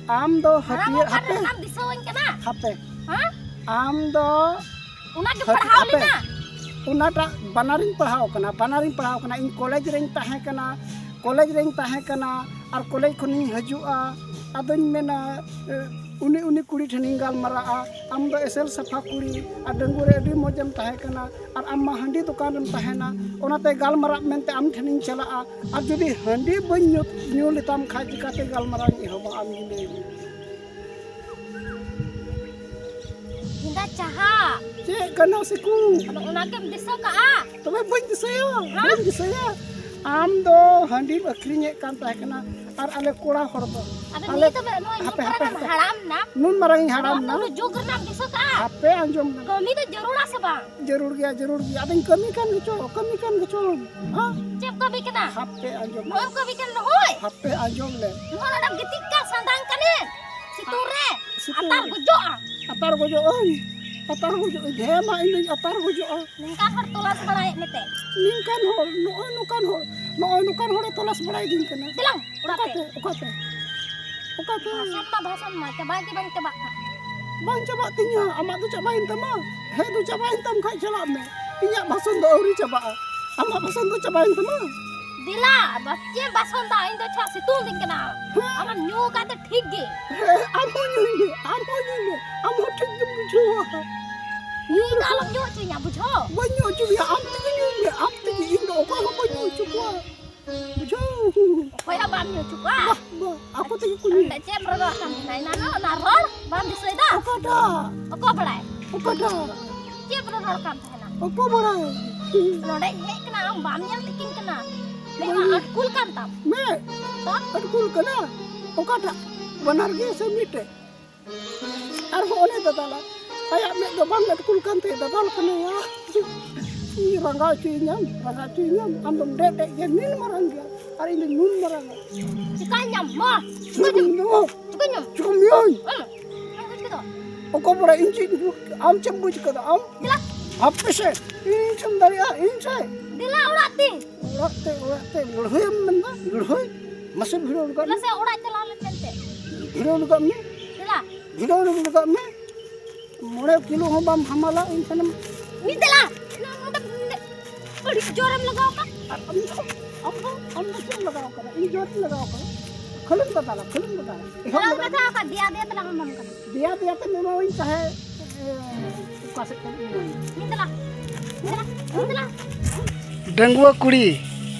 ᱟᱢ ᱫᱚ ᱦᱟᱲᱟᱢ ᱦᱟᱹᱴᱭᱟᱹ, ᱚᱠᱟ ᱦᱟᱯᱮ, ᱨᱮ ᱚᱱᱟᱢ ᱫᱤᱥᱟᱹᱣᱟᱹᱧ ᱠᱟᱱᱟ? ᱦᱟᱯᱮ᱾ ᱦᱮᱸ? ᱟᱢ ᱫᱚ ᱚᱱᱟ ᱜᱮᱢ ᱦᱟᱹᱴ-, ᱯᱟᱲᱦᱟᱣ ᱦᱟᱯᱮ᱾ ᱞᱮᱱᱟ? ᱚᱱᱟᱴᱟᱜ ᱵᱟᱱᱟᱨᱤᱧ ᱯᱟᱲᱦᱟᱣ ᱠᱟᱱᱟ, ᱵᱟᱱᱟᱨᱤᱧ ᱯᱟᱲᱦᱟᱣ ᱠᱟᱱᱟ᱾ ᱤᱧ ᱠᱚᱞᱮᱡᱽ ᱨᱮᱧ ᱛᱟᱦᱮᱸ ᱠᱟᱱᱟ, ᱠᱚᱞᱮᱡᱽ ᱨᱮᱧ ᱛᱟᱦᱮᱸ ᱠᱟᱱᱟ ᱟᱨ ᱠᱚᱞᱮᱡᱽ ᱠᱷᱚᱱᱤᱧ ᱦᱤᱡᱩᱜᱼᱟ᱾ ᱟᱫᱚᱧ ᱢᱮᱱᱟ, ᱮ, ᱩᱱᱤ, ᱩᱱᱤ ᱠᱩᱲᱤ ᱴᱷᱮᱱᱤᱧ ᱜᱟᱞᱢᱟᱨᱟᱜᱼᱟ, ᱟᱢ ᱫᱚ ᱮᱥᱮᱞ ᱥᱟᱯᱷᱟ ᱠᱩᱲᱤ ᱟᱨ ᱰᱟᱺᱜᱩᱣᱟᱹ ᱨᱮ ᱟᱹᱰᱤ ᱢᱚᱡᱮᱢ ᱛᱟᱦᱮᱸ ᱠᱟᱱᱟ, ᱟᱨ ᱟᱢ ᱢᱟ ᱦᱟᱺᱰᱤ ᱫᱚᱠᱟᱱ ᱨᱮᱢ ᱛᱟᱦᱮᱱᱟ, ᱚᱱᱟᱛᱮ ᱜᱟᱞᱢᱟᱨᱟᱜ ᱢᱮᱱᱛᱮ ᱟᱢ ᱴᱷᱮᱱᱤᱧ ᱪᱟᱞᱟᱜᱼᱟ᱾ ᱟᱨ ᱡᱩᱫᱤ ᱦᱟᱺᱰᱤ ᱵᱟᱹᱧ ᱧᱩ, ᱧᱩ ᱞᱮᱛᱟᱢ ᱠᱷᱟᱡ ᱪᱤᱠᱟᱹᱛᱮ ᱜᱟᱞᱢᱟᱨᱟᱣ ᱤᱧ ᱮᱦᱚᱵᱟ? ᱟᱢ ᱜᱮ ᱞᱟᱹᱭ ᱢᱮ᱾ ᱦᱮᱸᱫᱟ ᱪᱟᱦᱟ᱾ ᱪᱮᱫ ᱠᱟᱱᱟ ᱥᱤᱠᱩ? ᱟᱫᱚ ᱚᱱᱟ ᱜᱮᱢ ᱫᱤᱥᱟᱹ ᱠᱟᱜᱼᱟ? ᱛᱚᱵᱮ ᱵᱟᱹᱧ ᱫᱤᱥᱟᱹᱭᱟ, ᱦᱮᱸ? ᱵᱟᱹᱧ ᱫᱤᱥᱟᱹᱭᱟ᱾ ᱟᱢ ᱫᱚ ᱦᱟᱺᱰᱤᱢ ᱟᱹᱠᱷᱨᱤᱧᱮᱫ ᱠᱟᱱ ᱛᱟᱦᱮᱸ ᱠᱟᱱᱟ, ᱟᱨ ᱟᱞᱮ ᱠᱚᱲᱟ ᱦᱚᱲ ᱫᱚ ᱟᱫᱚ ᱟᱞᱮ ᱱᱤᱛ ᱫᱚ ᱱᱚᱜᱼᱚᱭ ᱱᱩᱱ ᱦᱟᱯᱮ, ᱢᱟᱨᱟᱝ ᱦᱟᱯᱮ, ᱮᱢ ᱦᱟᱯᱮ᱾ ᱦᱟᱲᱟᱢ ᱱᱟ᱾ ᱱᱩᱱ ᱢᱟᱨᱟᱝ ᱤᱧ ᱦᱟᱲᱟᱢ ᱱᱟ᱾ ᱱᱩᱱ ᱡᱩᱜᱽ ᱨᱮᱱᱟᱜ ᱫᱤᱥᱟᱹ ᱠᱟᱜᱼᱟ᱾ ᱦᱟᱯᱮ ᱟᱸᱡᱚᱢ ᱢᱮ᱾ ᱠᱟᱹᱢᱤ ᱫᱚ ᱡᱟᱹᱨᱩᱲᱟ ᱥᱮ ᱵᱟᱝ? ᱡᱟᱹᱨᱩᱲ ᱜᱮᱭᱟ, ᱡᱟᱹᱨᱩᱲ ᱜᱮᱭᱟ᱾ ᱟᱫᱚᱧ ᱠᱟᱹᱢᱤ ᱠᱟᱱ ᱜᱮᱪᱚ, ᱠᱟᱹᱢᱤ ᱠᱟᱱ ᱜᱮᱪᱚ᱾ ᱦᱮᱸ? ᱪᱮᱫ ᱠᱟᱹᱢᱤ ᱠᱟᱱᱟ? ᱦᱟᱯᱮ ᱟᱸᱡᱚᱢ ᱢᱮ᱾ ᱱᱚᱜᱼᱚᱭ ᱠᱟᱹᱢᱤ ᱠᱟᱱᱟ ᱱᱚᱜᱼᱚᱭ᱾ ᱦᱟᱯᱮ ᱟᱸᱡᱚᱢ ᱞᱮ᱾ ᱱᱚᱜᱼᱚᱭ ᱱᱚᱰᱮᱢ ᱜᱤᱛᱤᱡ ᱠᱟᱱ ᱥᱟᱸᱫᱟᱝ ᱠᱟᱱᱮᱢ᱾ ᱥᱤᱛᱩᱝ ᱨᱮ᱾ ᱥᱤᱛᱩᱝ ᱟᱛᱟᱨ ᱨᱮ᱾ ᱜᱚᱡᱚᱜᱼᱟ᱾ ᱟᱛᱟᱨ ᱜᱚᱡᱚᱜ ᱟᱹᱧ᱾ ᱟᱛᱟᱨ ᱜᱚᱡᱚᱜ ᱟᱹᱧ᱾ ᱦᱮᱸ ᱢᱟ, ᱤᱧ ᱫᱚᱧ ᱟᱛᱟᱨ ᱜᱚᱡᱚᱜᱼᱟ᱾ ᱱᱤᱝᱠᱟᱱ ᱦᱚᱲ ᱛᱚᱞᱟᱥ ᱵᱟᱲᱟᱭᱮᱫ ᱢᱮᱛᱮ᱾ ᱱᱤᱝᱠᱟᱱ ᱦᱚᱲ, ᱱᱚᱜᱼᱚᱭ ᱱᱚᱝᱠᱟᱱ ᱦᱚᱲ, ᱱᱚᱜᱼᱚᱭ ᱱᱚᱝᱠᱟᱱ ᱦᱚᱲᱮ ᱛᱚᱞᱟᱥ ᱵᱟᱲᱟᱭᱤᱫᱤᱧ ᱠᱟᱱᱟ᱾ ᱫᱮᱞᱟᱝ, ᱚᱲᱟᱜ ᱛᱮ᱾ ᱚᱠᱟᱛᱮ? ᱚᱠᱟᱛᱮ? ᱚᱠᱟᱛᱮ? ᱵᱷᱟᱥᱚᱱ ᱢᱟ, ᱵᱷᱟᱥᱚᱱ ᱢᱟ, ᱪᱟᱵᱟ ᱜᱮ ᱵᱟᱝ ᱪᱟᱵᱟᱜ ᱠᱟᱱ᱾ ᱵᱟᱝ ᱪᱟᱵᱟᱜ ᱛᱤᱧᱟ, ᱟᱢᱟᱜ ᱫᱚ ᱪᱟᱵᱟᱭᱮᱱ ᱛᱟᱢᱟ᱾ ᱦᱮᱸ ᱫᱚ ᱪᱟᱵᱟᱭᱮᱱ ᱛᱟᱢ ᱠᱷᱟᱡ ᱪᱟᱞᱟᱜ ᱢᱮ᱾ ᱤᱧᱟᱹᱜ ᱵᱷᱟᱥᱚᱱ ᱫᱚ ᱟᱹᱣᱨᱤ ᱪᱟᱵᱟᱜᱼᱟ᱾ ᱟᱢᱟᱜ ᱵᱷᱟᱥᱚᱱ ᱫᱚ ᱪᱟᱵᱟᱭᱮᱱ ᱛᱟᱢᱟ᱾ ᱫᱮᱞᱟ, ᱵᱟ-, ᱪᱮᱫ ᱵᱷᱟᱥᱚᱱ ᱫᱚ? ᱤᱧ ᱫᱚ ᱪᱷᱟ ᱥᱤᱛᱩᱝ ᱫᱤᱱ ᱠᱟᱱᱟ᱾ ᱦᱮᱸ᱾ ᱟᱢᱮᱢ ᱧᱩ ᱟᱠᱟᱫ ᱛᱮ ᱴᱷᱤᱠ ᱜᱮ᱾ ᱦᱮᱸ, ᱟᱢ ᱦᱚᱸ ᱧᱩᱭ ᱢᱮ, ᱟᱢ ᱦᱚᱸ ᱧᱩᱭ ᱢᱮ, ᱟᱢ ᱦᱚᱸ ᱴᱷᱤᱠ ᱜᱮᱢ ᱵᱩᱡᱷᱟᱹᱣᱟ᱾ ᱤᱧ ᱫᱚ ᱟᱞᱚᱢ ᱧᱩ ᱦᱚᱪᱚᱧᱟ, ᱵᱩᱡᱷᱟᱹᱣ? ᱵᱟᱹᱧ ᱧᱩ ᱦᱚᱪᱚ ᱢᱮᱭᱟ, ᱟᱢ ᱛᱮᱜᱮ ᱧᱩᱭ ᱢᱮ, ᱟᱢ ᱛᱮᱜᱮ᱾ ᱤᱧ ᱫᱚ ᱚᱠᱚᱭ ᱦᱚᱸ ᱵᱟᱹᱧ ᱧᱩ ᱦᱚᱪᱚ ᱠᱚᱣᱟ, ᱵᱩᱡᱷᱟᱹᱣ? ᱚᱠᱚᱭ ᱦᱚᱸ ᱵᱟᱢ ᱧᱩ ᱦᱚᱪᱚ ᱠᱚᱣᱟ? ᱵᱟ, ᱵᱟ, ᱟᱠᱚ ᱛᱮᱜᱮ ᱠᱚ ᱧᱩᱭᱟ᱾ ᱚᱸᱰᱮ ᱪᱮᱫ ᱮᱢ ᱨᱚᱨᱚᱲ ᱠᱟᱱ ᱛᱟᱦᱮᱱᱟ ᱮᱱᱟᱱᱚᱜ? ᱚᱱᱟ ᱨᱚᱲ ᱵᱟᱢ ᱫᱤᱥᱟᱹᱭᱮᱫᱟ? ᱚᱠᱟᱴᱟᱜ? ᱚᱠᱚᱭ ᱵᱟᱲᱟᱭ? ᱚᱠᱟᱴᱟᱜ? ᱪᱮᱫ ᱮᱢ ᱨᱚᱨᱚᱲ ᱠᱟᱱ ᱛᱟᱦᱮᱱᱟ? ᱚᱠᱚᱭ ᱵᱟᱲᱟᱭ? ᱱᱚᱰᱮᱧ ᱦᱮᱡ ᱠᱟᱱᱟ, ᱟᱢ ᱵᱟᱢ ᱧᱮᱞ ᱴᱷᱤᱠᱤᱧ ᱠᱟᱱᱟ᱾ ᱢᱮᱫ ᱢᱟ ᱵᱟᱹᱧ ᱟᱹᱴᱠᱩᱞ ᱠᱟᱱ ᱛᱟᱢ᱾ ᱢᱮᱫ? ᱛᱚ? ᱟᱹᱴᱠᱩᱞ ᱠᱟᱱᱟ? ᱚᱠᱟᱴᱟᱜ? ᱵᱟᱱᱟᱨ ᱜᱮ ᱥᱮ ᱢᱤᱫᱴᱮᱡ? ᱟᱨᱦᱚᱸ ᱚᱱᱮ ᱫᱟᱫᱟᱞᱟ, ᱟᱭᱟᱜ ᱢᱮᱫ ᱫᱚ ᱵᱟᱝ ᱟᱹᱴᱠᱩᱞ ᱠᱟᱱ ᱛᱟᱭᱟ, ᱫᱟᱫᱟᱞ ᱠᱟᱱᱟᱭᱟ᱾ ᱤᱧ ᱨᱟᱸᱜᱟᱣ ᱦᱚᱪᱚᱭᱤᱧᱟᱢ, ᱨᱟᱸᱜᱟᱣ ᱦᱚᱪᱚᱭᱤᱧᱟᱢ, ᱟᱢ ᱫᱚᱢ ᱰᱮᱡ ᱰᱮᱡ ᱜᱮᱭᱟ, ᱱᱤᱱ ᱢᱟᱨᱟᱝ ᱜᱮᱭᱟ, ᱟᱨ ᱤᱧ ᱫᱚ ᱱᱩᱱ ᱢᱟᱨᱟᱝᱟ᱾ ᱪᱤᱠᱟᱹᱧᱟᱢ ᱢᱟ? ᱪᱤᱠᱟᱹᱧᱟᱢ? ᱤᱧ ᱫᱚ ᱪᱤᱠᱟᱹᱧᱟᱢ? ᱪᱤᱠᱟᱹᱢ ᱤᱭᱟᱹᱧ? ᱦᱮᱸ, ᱪᱮᱫ ᱮᱢ ᱵᱩᱡᱽ ᱠᱮᱫᱟ? ᱚᱠᱚᱭ ᱵᱟᱲᱟᱭ ᱤᱧ ᱪᱮᱫ ᱤᱧ ᱵᱩᱡᱽ, ᱟᱢ ᱪᱮᱫ ᱮᱢ ᱵᱩᱡᱽ ᱠᱟᱫᱟ ᱟᱢ? ᱫᱮᱞᱟ᱾ ᱦᱟᱯᱮ ᱥᱮ, ᱤᱧ ᱪᱮᱫ ᱮᱢ ᱫᱟᱲᱮᱭᱟᱜᱼᱟ, ᱤᱧ ᱥᱮ? ᱫᱮᱞᱟ ᱚᱲᱟᱜ ᱛᱮ᱾ ᱚᱲᱟᱜ ᱛᱮ, ᱚᱲᱟᱜ ᱛᱮ, ᱞᱟᱹᱲᱦᱟᱹᱭᱮᱢ ᱢᱮᱱᱫᱟ, ᱞᱟᱹᱲᱦᱟᱹᱭ? ᱢᱟᱥᱮ ᱵᱷᱤᱲᱟᱹᱣ ᱨᱟᱠᱟᱵ ᱢᱮ᱾ ᱫᱮᱞᱟ ᱥᱮ ᱚᱲᱟᱜ ᱪᱟᱞᱟᱣ ᱞᱮᱱ ᱢᱮᱱᱛᱮ᱾ ᱵᱷᱤᱲᱟᱹᱣ ᱨᱟᱠᱟᱵ ᱢᱮ᱾ ᱫᱮᱞᱟ᱾ ᱵᱷᱤᱲᱟᱹᱣ ᱨᱟᱠᱟᱵ ᱢᱮ᱾ ᱢᱚᱬᱮ ᱠᱤᱞᱳ ᱦᱚᱸ ᱵᱟᱢ ᱦᱟᱢᱟᱞᱟ, ᱤᱧ ᱴᱷᱮᱱᱮᱢ ᱢᱤᱫ ᱫᱮᱞᱟ, ᱱᱚᱣᱟ ᱱᱚᱰᱮ ᱟᱹᱰᱤ ᱡᱳᱨᱮᱢ ᱞᱟᱜᱟᱣ ᱠᱟᱱ᱾ ᱟᱨ ᱟᱢ ᱫᱚ, ᱟᱢ ᱫᱚ, ᱟᱢ ᱫᱚ ᱪᱮᱫ ᱮᱢ ᱞᱟᱜᱟᱣ ᱠᱟᱫᱟ? ᱤᱧ ᱡᱳᱨᱤᱧ ᱞᱟᱜᱟᱣ ᱠᱟᱫᱟ᱾ ᱠᱷᱟᱹᱞᱤᱢ ᱵᱟᱫᱟᱞᱟ, ᱠᱷᱟᱹᱞᱤᱢ ᱵᱟᱫᱟᱞᱟ᱾ ᱮᱦᱚᱵ ᱫᱮᱞᱟ, ᱞᱟᱜᱟᱣ ᱚᱱᱟ ᱫᱚ ᱫᱮᱭᱟ, ᱫᱮᱭᱟ ᱛᱮᱞᱟᱝ ᱮᱢᱟᱢ ᱠᱟᱱᱟ᱾ ᱫᱮᱭᱟ, ᱫᱮᱭᱟ ᱛᱮᱢ ᱮᱢᱟᱣᱟᱹᱧ ᱛᱟᱦᱮᱸᱫ, ᱮ, ᱚᱠᱟ ᱥᱮᱫ ᱠᱷᱚᱱ ᱤᱧ ᱮᱢᱟᱢᱟ? ᱢᱤᱫ ᱫᱮᱞᱟ, ᱢᱤᱫ ᱫᱮᱞᱟ, ᱢᱤᱫ ᱫᱮᱞᱟ᱾ ᱰᱟᱺᱜᱩᱣᱟᱹ ᱠᱩᱲᱤ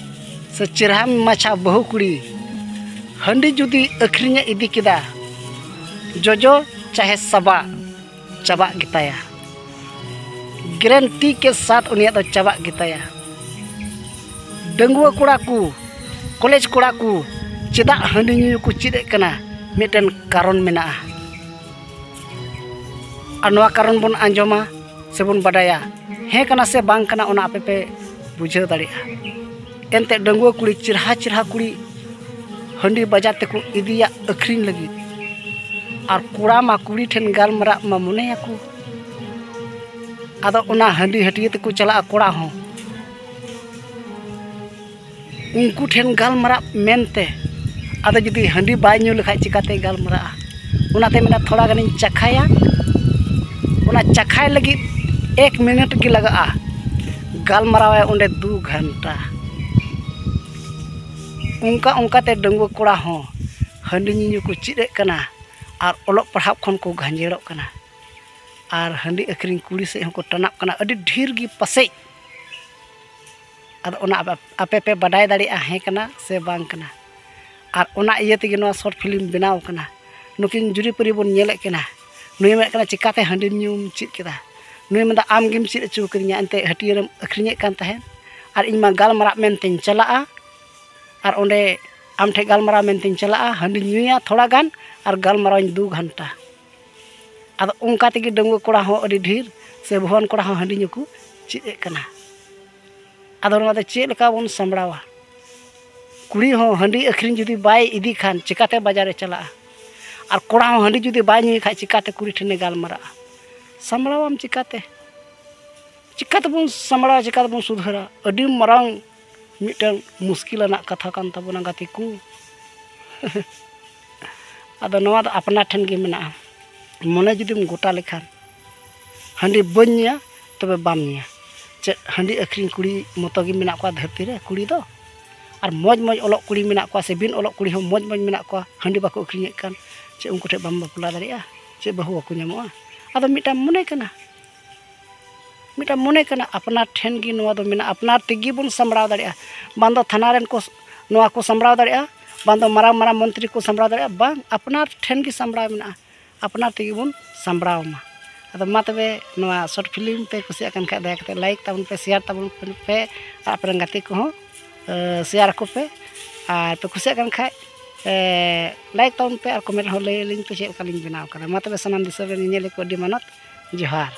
ᱥᱮ ᱪᱮᱨᱦᱟ ᱢᱟᱪᱷᱟ ᱵᱟᱹᱦᱩ ᱠᱩᱲᱤ ᱦᱟᱺᱰᱤ ᱡᱩᱫᱤ ᱟᱹᱠᱷᱨᱤᱧᱮ ᱤᱫᱤ ᱠᱮᱫᱟ, ᱡᱚᱡᱚ ᱪᱟᱦᱮ ᱥᱟᱵᱟ, ᱪᱟᱵᱟᱜ ᱜᱮᱛᱟᱭᱟ᱾ ᱜᱮᱨᱮᱱᱴᱤ ᱠᱮ ᱥᱟᱛ ᱩᱱᱤᱭᱟᱜ ᱫᱚ ᱪᱟᱵᱟᱜ ᱜᱮᱛᱟᱭᱟ᱾ ᱰᱟᱺᱜᱩᱣᱟᱹ ᱠᱚᱲᱟ ᱠᱚ, ᱠᱚᱞᱮᱡᱽ ᱠᱚᱲᱟ ᱠᱚ ᱪᱮᱫᱟᱜ ᱦᱟᱺᱰᱤ ᱧᱩ ᱠᱚ ᱪᱮᱫ ᱮᱫ ᱠᱟᱱᱟ? ᱢᱤᱫᱴᱮᱱ ᱠᱟᱨᱚᱱ ᱢᱮᱱᱟᱜᱼᱟ᱾ ᱟᱨ ᱱᱚᱣᱟ ᱠᱟᱨᱚᱱ ᱵᱚᱱ ᱟᱸᱡᱚᱢᱟ ᱥᱮᱵᱚᱱ ᱵᱟᱰᱟᱭᱟ, ᱦᱮᱸ ᱠᱟᱱᱟ ᱥᱮ ᱵᱟᱝ ᱠᱟᱱᱟ, ᱚᱱᱟ ᱟᱯᱮ ᱯᱮ ᱵᱩᱡᱷᱟᱹᱣ ᱫᱟᱲᱮᱭᱟᱜᱼᱟ᱾ ᱮᱱᱛᱮᱫ ᱰᱟᱺᱜᱩᱣᱟᱹ ᱠᱩᱲᱤ, ᱪᱮᱨᱦᱟ ᱪᱮᱨᱦᱟ ᱠᱩᱲᱤ ᱦᱟᱺᱰᱤ ᱵᱟᱡᱟᱨ ᱛᱮᱠᱚ ᱤᱫᱤᱭᱟ ᱟᱹᱠᱷᱨᱤᱧ ᱞᱟᱹᱜᱤᱫ, ᱟᱨ ᱠᱚᱲᱟ ᱢᱟ ᱠᱩᱲᱤ ᱴᱷᱮᱱ ᱜᱟᱞᱢᱟᱨᱟᱜ ᱢᱟ ᱢᱚᱱᱮᱭᱟᱠᱚ᱾ ᱟᱫᱚ ᱚᱱᱟ ᱦᱟᱺᱰᱤ ᱦᱟᱹᱴᱤᱭᱟᱹ ᱛᱮᱠᱚ ᱪᱟᱞᱟᱜᱼᱟ ᱠᱚᱲᱟ ᱦᱚᱸ᱾ ᱩᱱᱠᱩ ᱴᱷᱮᱱ ᱜᱟᱞᱢᱟᱨᱟᱜ ᱢᱮᱱᱛᱮ, ᱟᱫᱚ ᱡᱩᱫᱤ ᱦᱟᱺᱰᱤ ᱵᱟᱭ ᱧᱩ ᱞᱮᱠᱷᱟᱡ ᱪᱤᱠᱟᱹᱛᱮ ᱜᱟᱞᱢᱟᱨᱟᱜᱼᱟ? ᱚᱱᱟᱛᱮ ᱢᱮᱱᱟ, ᱛᱷᱚᱲᱟ ᱜᱟᱱᱤᱧ ᱪᱟᱠᱷᱟᱭᱟ᱾ ᱚᱱᱟ ᱪᱟᱠᱷᱟᱭ ᱞᱟᱹᱜᱤᱫ ᱮᱠ ᱢᱤᱱᱤᱴ ᱜᱮ ᱞᱟᱜᱟᱜᱼᱟ, ᱜᱟᱞᱢᱟᱨᱟᱣᱟᱭ ᱚᱸᱰᱮ ᱫᱩ ᱜᱷᱟᱱᱴᱟ᱾ ᱚᱱᱠᱟ ᱚᱱᱠᱟᱛᱮ ᱰᱟᱺᱜᱩᱣᱟᱹ ᱠᱚᱲᱟ ᱦᱚᱸ ᱦᱟᱺᱰᱤ ᱧᱩᱧᱩ ᱠᱚ ᱪᱮᱫ ᱮᱫ ᱠᱟᱱᱟ ᱟᱨ ᱚᱞᱚᱜ ᱯᱟᱲᱦᱟᱜ ᱠᱷᱚᱱ ᱠᱚ ᱜᱷᱟᱸᱡᱮᱲᱚᱜ ᱠᱟᱱᱟ᱾ ᱟᱨ ᱦᱟᱺᱰᱤ ᱟᱹᱠᱷᱨᱤᱧ ᱠᱩᱲᱤ ᱥᱮᱫ ᱦᱚᱸᱠᱚ ᱴᱟᱱᱟᱜ ᱠᱟᱱᱟ ᱟᱹᱰᱤ ᱰᱷᱮᱨ ᱜᱮ ᱯᱟᱥᱮᱡ᱾ ᱟᱫᱚ ᱚᱱᱟ ᱟᱯᱮ, ᱟᱯᱮ ᱯᱮ ᱵᱟᱰᱟᱭ ᱫᱟᱲᱮᱭᱟᱜᱼᱟ ᱦᱮᱸ ᱠᱟᱱᱟ ᱥᱮ ᱵᱟᱝ ᱠᱟᱱᱟ᱾ ᱟᱨ ᱚᱱᱟ ᱤᱭᱟᱹ ᱛᱮᱜᱮ ᱱᱚᱣᱟ ᱥᱚᱨᱴ ᱯᱷᱤᱞᱢ ᱵᱮᱱᱟᱣ ᱠᱟᱱᱟ᱾ ᱱᱩᱠᱤᱱ ᱡᱩᱨᱤᱯᱟᱹᱨᱤ ᱵᱚᱱ ᱧᱮᱞᱮᱫ ᱠᱤᱱᱟ, ᱱᱩᱭᱮ ᱢᱮᱱᱮᱫ ᱠᱟᱱᱟ, "ᱪᱤᱠᱟᱹᱛᱮ ᱦᱟᱺᱰᱤᱢ ᱧᱩᱢ ᱪᱮᱫ ᱠᱮᱫᱟ?" ᱱᱩᱭᱮ ᱢᱮᱱᱫᱟ, "ᱟᱢ ᱜᱮᱢ ᱪᱮᱫ ᱦᱚᱪᱚ ᱠᱟᱫᱤᱧᱟ, ᱮᱱᱛᱮᱫ ᱦᱟᱹᱴᱭᱟᱹ ᱨᱮᱢ ᱟᱹᱠᱷᱨᱤᱧᱮᱫ ᱠᱟᱱ ᱛᱟᱦᱮᱸᱫ, ᱟᱨ ᱤᱧ ᱢᱟ ᱜᱟᱞᱢᱟᱨᱟᱜ ᱢᱮᱱᱛᱮᱧ ᱪᱟᱞᱟᱜᱼᱟ, ᱟᱨ ᱚᱸᱰᱮ ᱟᱢ ᱴᱷᱮᱱ ᱜᱟᱞᱢᱟᱨᱟᱣ ᱢᱮᱱᱛᱮᱧ ᱪᱟᱞᱟᱜᱼᱟ, ᱦᱟᱺᱰᱤᱧ ᱧᱩᱭᱟ ᱛᱷᱚᱲᱟ ᱜᱟᱱ, ᱟᱨ ᱜᱟᱞᱢᱟᱨᱟᱣᱟᱹᱧ ᱫᱩ ᱜᱷᱟᱱᱴᱟ᱾" ᱟᱫᱚ ᱚᱱᱠᱟ ᱛᱮᱜᱮ ᱰᱟᱺᱜᱩᱣᱟᱹ ᱠᱚᱲᱟ ᱦᱚᱸ ᱟᱹᱰᱤ ᱰᱷᱮᱨ ᱥᱮ ᱵᱷᱩᱣᱟᱹᱱ ᱠᱚᱲᱟ ᱦᱚᱸ ᱦᱟᱺᱰᱤ ᱧᱩ ᱠᱚ ᱪᱮᱫ ᱮᱫ ᱠᱟᱱᱟ᱾ ᱟᱫᱚ ᱱᱚᱣᱟ ᱫᱚ ᱪᱮᱫ ᱞᱮᱠᱟ ᱵᱚᱱ ᱥᱟᱢᱵᱲᱟᱣᱟ? ᱠᱩᱲᱤ ᱦᱚᱸ ᱦᱟᱺᱰᱤ ᱟᱹᱠᱷᱨᱤᱧ ᱡᱩᱫᱤ ᱵᱟᱭ ᱤᱫᱤ ᱠᱷᱟᱱ, ᱪᱤᱠᱟᱹᱛᱮ ᱵᱟᱡᱟᱨᱮ ᱪᱟᱞᱟᱜᱼᱟ? ᱟᱨ ᱠᱚᱲᱟ ᱦᱚᱸ ᱦᱟᱺᱰᱤ ᱡᱩᱫᱤ ᱵᱟᱭ ᱧᱩᱭ ᱠᱷᱟᱱ, ᱪᱤᱠᱟᱹᱛᱮ ᱠᱩᱲᱤ ᱴᱷᱮᱱᱮ ᱜᱟᱞᱢᱟᱨᱟᱜᱼᱟ? ᱥᱟᱢᱵᱲᱟᱣᱟᱢ ᱪᱤᱠᱟᱹᱛᱮ? ᱪᱤᱠᱟᱹ ᱛᱮᱵᱚᱱ ᱥᱟᱢᱵᱲᱟᱣᱟ, ᱪᱤᱠᱟᱹ ᱛᱮᱵᱚᱱ ᱥᱩᱫᱷᱟᱹᱨᱟ? ᱟᱹᱰᱤ ᱢᱟᱨᱟᱝ ᱢᱤᱫᱴᱟᱝ ᱢᱩᱥᱠᱤᱞ ᱟᱱᱟᱜ ᱠᱟᱛᱷᱟ ᱠᱟᱱ ᱛᱟᱵᱚᱱᱟ, ᱜᱟᱛᱮ ᱠᱚ᱾ ᱟᱫᱚ ᱱᱚᱣᱟ ᱫᱚ ᱟᱯᱱᱟᱨ ᱴᱷᱮᱱ ᱜᱮ ᱢᱮᱱᱟᱜᱼᱟ᱾ ᱢᱚᱱᱮ ᱡᱩᱫᱤᱢ ᱜᱚᱴᱟ ᱞᱮᱠᱷᱟᱱ, "ᱦᱟᱺᱰᱤ ᱵᱟᱹᱧ ᱧᱩᱭᱟ", ᱛᱚᱵᱮ ᱵᱟᱢ ᱧᱩᱭᱟ᱾ ᱪᱮᱫ ᱦᱟᱺᱰᱤ ᱟᱹᱠᱷᱨᱤᱧ ᱠᱩᱲᱤ ᱢᱚᱛᱚ ᱜᱮ ᱢᱮᱱᱟᱜ ᱠᱚᱣᱟ ᱫᱷᱟᱹᱨᱛᱤ ᱨᱮ ᱠᱩᱲᱤ ᱫᱚ? ᱟᱨ ᱢᱚᱡᱽ ᱢᱚᱡᱽ ᱚᱞᱚᱜ ᱠᱩᱲᱤ ᱢᱮᱱᱟᱜ ᱠᱚᱣᱟ ᱥᱮ ᱵᱤᱱ ᱚᱞᱚᱜ ᱠᱩᱲᱤ ᱦᱚᱸ ᱢᱚᱡᱽ ᱢᱚᱡᱽ ᱢᱮᱱᱟᱜ ᱠᱚᱣᱟ, ᱦᱟᱺᱰᱤ ᱵᱟᱠᱚ ᱟᱹᱠᱷᱨᱤᱧᱮᱫ ᱠᱟᱱ᱾ ᱪᱮᱫ ᱩᱱᱠᱩ ᱴᱷᱮᱱ ᱵᱟᱢ ᱵᱟᱯᱞᱟ ᱫᱟᱲᱮᱭᱟᱜᱼᱟ? ᱪᱮᱫ ᱵᱟᱹᱦᱩ ᱵᱟᱠᱚ ᱧᱟᱢᱚᱜᱼᱟ? ᱟᱫᱚ ᱢᱤᱫᱴᱟᱝ ᱢᱚᱱᱮ ᱠᱟᱱᱟ, ᱢᱤᱫᱴᱟᱝ ᱢᱚᱱᱮ ᱠᱟᱱᱟ, ᱟᱯᱱᱟᱨ ᱴᱷᱮᱱ ᱜᱮ ᱱᱚᱣᱟ ᱫᱚ ᱢᱮᱱᱟᱜᱼᱟ, ᱟᱯᱱᱟᱨ ᱛᱮᱜᱮ ᱵᱚᱱ ᱥᱟᱢᱵᱲᱟᱣ ᱫᱟᱲᱮᱭᱟᱜᱼᱟ᱾ ᱵᱟᱝ ᱫᱚ ᱛᱷᱟᱱᱟ ᱨᱮᱱ ᱠᱚ ᱱᱚᱣᱟ ᱠᱚ ᱥᱟᱢᱵᱲᱟᱣ ᱫᱟᱲᱮᱭᱟᱜᱼᱟ, ᱵᱟᱝ ᱫᱚ ᱢᱟᱨᱟᱝ ᱢᱟᱨᱟᱝ ᱢᱚᱱᱛᱨᱤ ᱠᱚ ᱥᱟᱢᱵᱲᱟᱣ ᱫᱟᱲᱮᱭᱟᱜᱼᱟ, ᱵᱟᱝ, ᱟᱯᱱᱟᱨ ᱴᱷᱮᱱ ᱜᱮ ᱥᱟᱢᱵᱲᱟᱣ ᱢᱮᱱᱟᱜᱼᱟ, ᱟᱯᱱᱟᱨ ᱛᱮᱜᱮ ᱵᱚᱱ ᱥᱟᱢᱵᱲᱟᱣ ᱢᱟ᱾ ᱟᱫᱚ ᱢᱟ ᱛᱚᱵᱮ, ᱱᱚᱣᱟ ᱥᱚᱨᱴ ᱯᱷᱤᱞᱢ ᱯᱮ ᱠᱩᱥᱤᱭᱟᱜ ᱠᱟᱱ ᱠᱷᱟᱡ, ᱫᱟᱭᱟ ᱠᱟᱛᱮ ᱞᱟᱭᱤᱠ ᱛᱟᱵᱚᱱ ᱯᱮ, ᱥᱮᱭᱟᱨ ᱛᱟᱵᱚᱱ ᱯᱮ, ᱟᱨ ᱟᱯᱮ ᱨᱮᱱ ᱜᱟᱛᱮ ᱠᱚᱦᱚᱸ ᱥᱮᱭᱟᱨ ᱟᱠᱚ ᱯᱮ᱾ ᱟᱨ ᱯᱮ ᱠᱩᱥᱤᱭᱟᱜ ᱠᱟᱱ ᱠᱷᱟᱡ ᱞᱟᱭᱤᱠ ᱛᱟᱵᱚᱱ ᱯᱮ ᱟᱨ ᱠᱚᱢᱮᱱᱴ ᱨᱮᱦᱚᱸ ᱞᱟᱹᱭ ᱟᱹᱞᱤᱧ ᱯᱮ ᱪᱮᱫ ᱞᱮᱠᱟ ᱞᱤᱧ ᱵᱮᱱᱟᱣ ᱠᱟᱫᱟ᱾ ᱢᱟ ᱛᱚᱵᱮ ᱥᱟᱱᱟᱢ ᱫᱤᱥᱚᱢ ᱨᱮᱱ ᱧᱮᱧᱮᱞᱤᱭᱟᱹ ᱠᱚ ᱟᱹᱰᱤ ᱢᱟᱱᱚᱛ ᱡᱚᱦᱟᱨ᱾